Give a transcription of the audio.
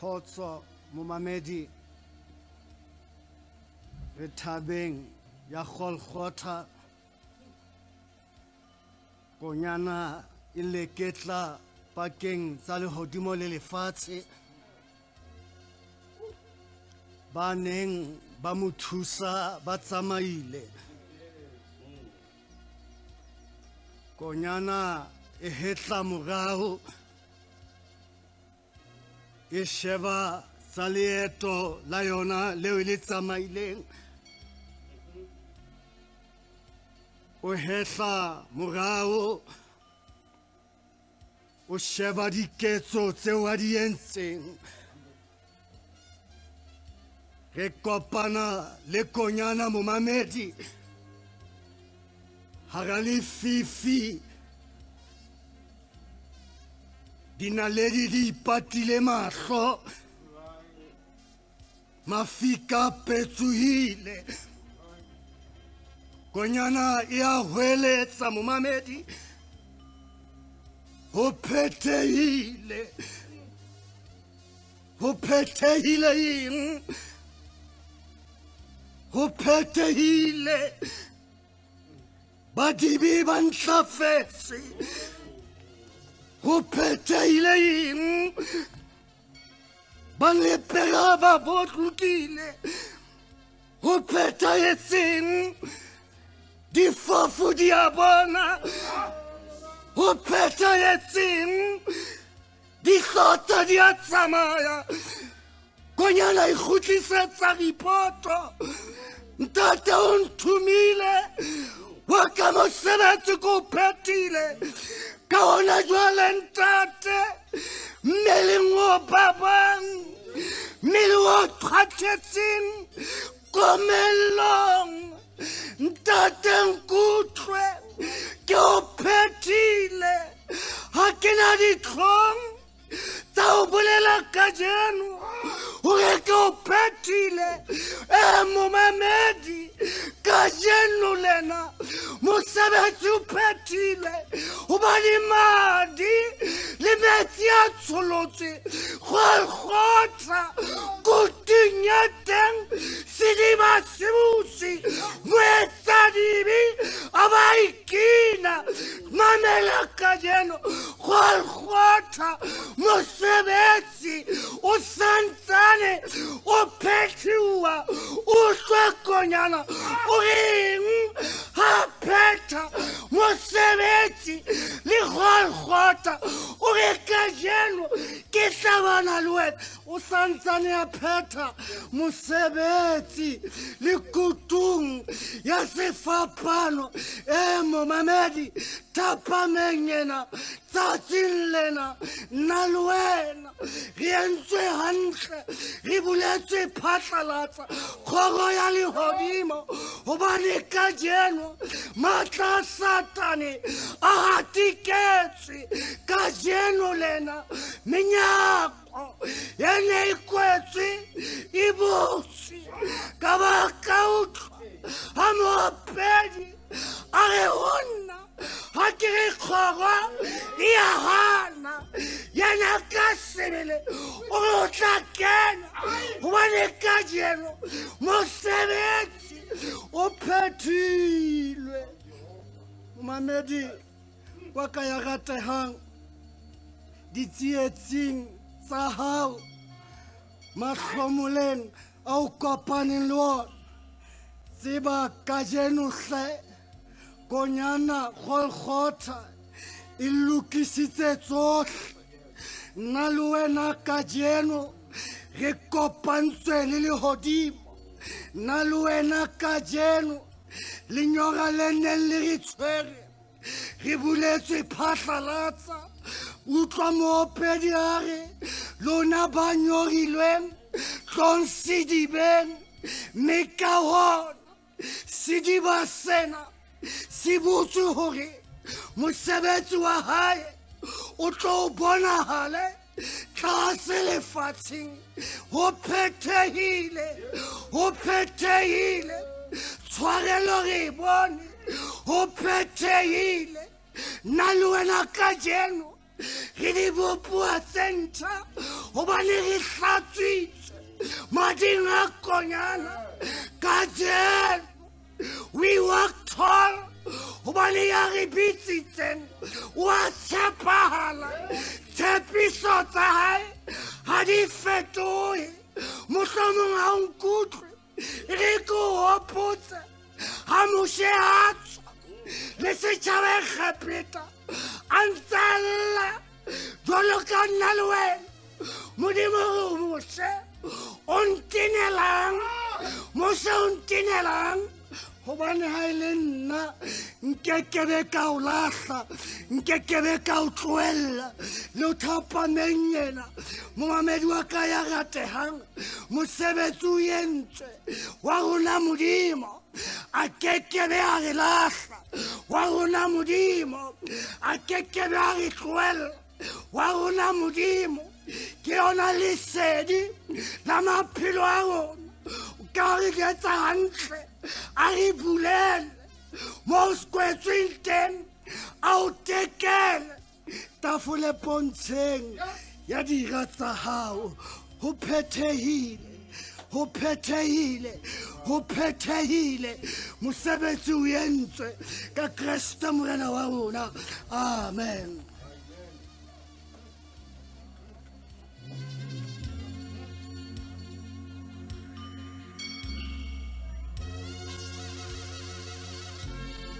Khotso momamedi, re thabeng ya Golgotha, konyana e leketla pakeng tsa lehodimo le lefatshe. Ba neng ba mo thusa ba tsamaile. Konyana e hetla morao, e sheba tsa leeto la yona leo e le tsamaileng. O hehla morao, o sheba diketso tseo a di entseng. Re kopana le konyana momamedi hara lefifi, dinaledi di ipatile mahlo, mafika a petsohile. Konyana e a hweletsa momamedi, ho phethehile. Ho phethehile eng? Ho phethehile, badibe ba ntlafetse. Ho phethehile eng? Ba lepera ba botlokile. Ho phethahetseng? Difofu di a bona. Ho phethahetseng? Dihlotsa di a tsamaya. Konyana e kgutlisetsa ripoto, ntate o nthomile, wa ka mosebetsi ko o phethile. Ka hona jwale ntate, mmeleng o babang, mmele o qhathetseng komellong, ntate nkutlwe, ke o phethile. Ha ke na ditlhong tsa ho bolela kajeno hore ke o phethile. E momamedi, kajeno lena mosebetsi o phethile, hobane madi le metsi a tsholotswe Golgotha, kutung ya teng sediba se butse, moetsadibe a ba ikina. Mamela kajeno, Golgotha mosebetsi o santsane o phethiwa. Utlwe konyana o reng ha phetha mosebetsi le Golgotha, o re kajeno ke tlabana le wena. O santsane a phetha mosebetsi le kutung ya sefapano. E momamedi, thapameng ena, tsatsing lena, nna le wena re entswe hantle, re buletswe phatlalatsa kgoro ya lehodimo, hobane kajeno matla a Satane a hatiketswe. Kajeno lena menyako e ne e kwetswe e butswe. Ka ba ka utlwa ha moopedi a re ho nna, ha ke re kgoro e a hana, yena ka sebele o re o tla kena, hobane kajeno mosebetsi o phethilwe. Momamedi wa ka ya ratehang, ditsietsing tsa hao, mahlomoleng a o kopaneng le ona, tseba kajeno hle konyana Golgotha e lokisitse tsohle. Nna le wena kajeno re kopantswe le lehodimo. Nna le wena kajeno lenyora le neng le re tshwere re buletswe phatlalatsa. Utlwa moopedi a re, lona ba nyorilweng, tlong sedibeng, mme ka hona sediba sena se butswe hore mosebetsi wa hae o tlo bonahale tlase lefatsheng. Ho phethehile, ho phethehile, tshwarelo re e bone. Ho phethehile, nna le wena kajeno re dibopuwa tse ntjha. Gobane re hlatswitswe mading a konyana kajeno. We walk tall gobane ya re bitsitseng wa tshepahala. Tshepiso tsa hae ha di fetohe. Mohlomong ha o nkutlwe, re ke o hopotse ha Moshe a tswa le setšhaba Egepeta a ntse a lla jwalo ka nna le wena. Modimo re Moshe o ntenelang, Moshe o ntenelang, gobane ha e le nna nkekebe ka o lahla, nkekebe ka o tlohella. Le o thapameng ena, momamedi wa ka ya ratehang, mosebetsi o entswe wa rona. Modimo a kekebe a re lahla, wa rona Modimo a kekebe a re tlohella, wa rona Modimo ke yona lesedi la maphelo a rona. O ka re etsa hantle, a re bulele mo se kwetsweng teng, a o tekele tafole pontsheng ya dira tsa hao. Ho phethehile, ho phethehile, ho phethehile. Mosebetsi o entswe ka Kreste Morena wa rona. Amen.